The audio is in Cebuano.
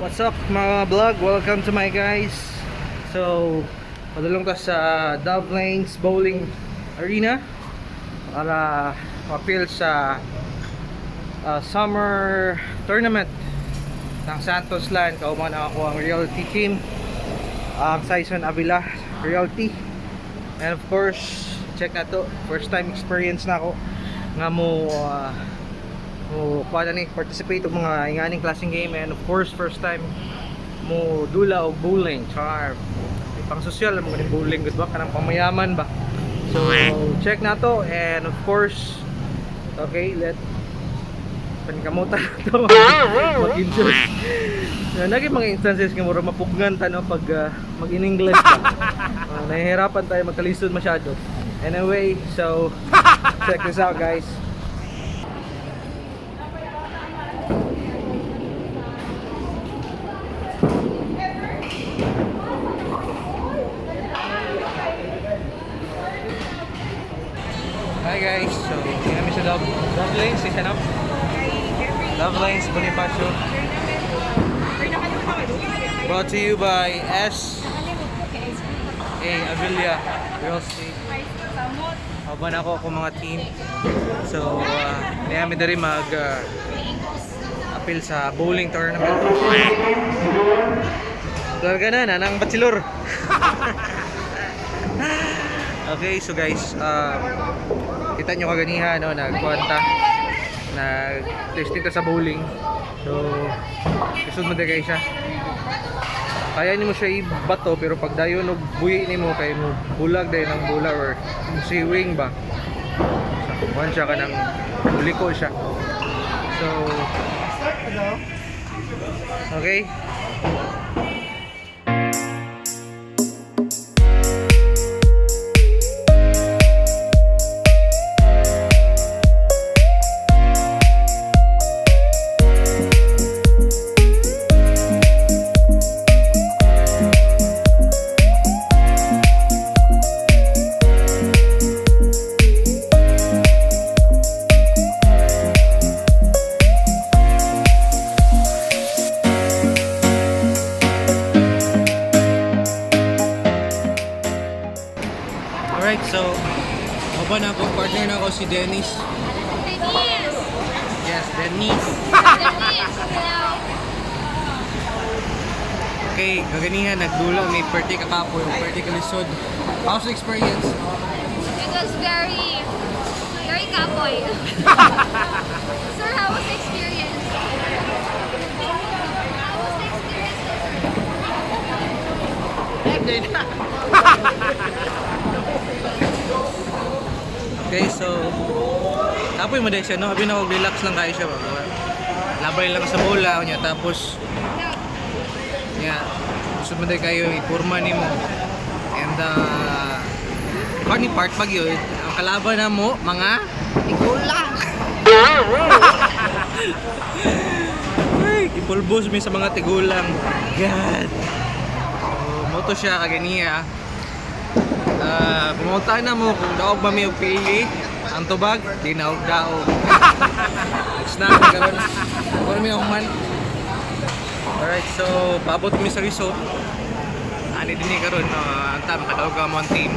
What's up, mga vlog? Welcome to my guys. So, padulong ta sa Dove Lanes Bowling Arena para mapil sa summer tournament ng Santos Land. Kauman ako ang realty team, ang Saison Avila Realty. And of course, check na to. First time experience na ako nga mo mo kuha na ni participate og mga inganing klaseng game, and of course first time mo dula og bowling char. Pang sosyal mo ganing bowling gud ba, kanang pamayaman ba. So check na to, and of course, okay, let panikamutan to mag-enjoy na. Naging mga instances nga mura mapugnan ta, no, pag mag in English ba. Nahihirapan tayo magkalisod masyado. Anyway, so check this out, guys. Hi guys, so hindi namin sa Dove Lanes, isa na? Dove Lanes, Bonifacio. Brought to you by S. A. Avilla Real Estate. Uban ako ako mga team. So, namin diri mag appeal sa bowling tournament. Talaga na, nanang bachelor. Okay, so guys, kita nyo kaganiha, no, nagkuwanta, nag-testing ta sa bowling. So, isod mo kayo siya. Kaya nimo siya ibato, pero pag dayon og buyi nimo kay mo bulag dayon ang bola or siwing ba. So, kuwan siya kanang muliko siya. So, okay. Alright, so uban na ako, partner na ako si Dennis. Denise! Yes, Dennis. Denise! Hello! Okay, kaganiha nagdula may perti ka kapoy, perti ka lisod. How's the experience? It was very, very kapoy. Sir, how was the experience? How was the experience, sir? Okay, so kapoy mo din siya, no? Abi na ako, relax lang kayo siya ba? Labay lang sa bola niya, tapos niya gusto mo din kayo ipurma nimo. And funny part pag yun, ang kalaban na mo, mga tigulang. Ay, ipulbos mi sa mga tigulang. God. So, moto siya kaganiya. Pumunta na mo kung daog ba mi og pili ang tubag, di na og daog. Next na karon. Kuno mi human. Alright, so paabot mi sa resort. Ani dinhi karon, anta makadaog ka mo ang team.